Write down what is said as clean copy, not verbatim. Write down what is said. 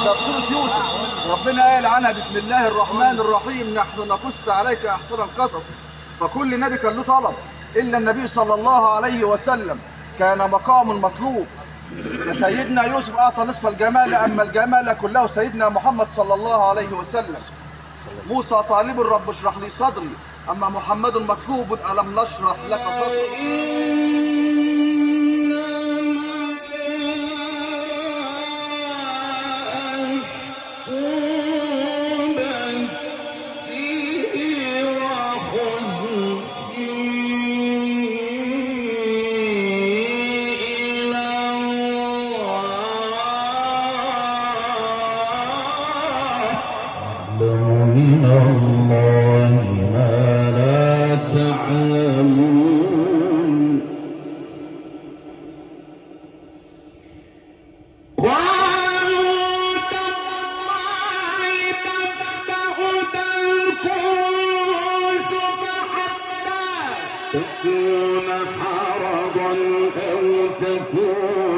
ده في سورة يوسف ربنا قال عنها بسم الله الرحمن الرحيم نحن نقص عليك أحسن القصص. فكل نبي كان له طلب إلا النبي صلى الله عليه وسلم كان مقام مطلوب. فسيدنا يوسف أعطى نصف الجمال، أما الجمال كله سيدنا محمد صلى الله عليه وسلم. موسى طالب رب اشرح لي صدري، أما محمد مطلوب ألم نشرح لك صدرك. من الله ما لا تعلمون. قالوا تالله تفتأ تذكر يوسف حتى تكون حرضا أو تكون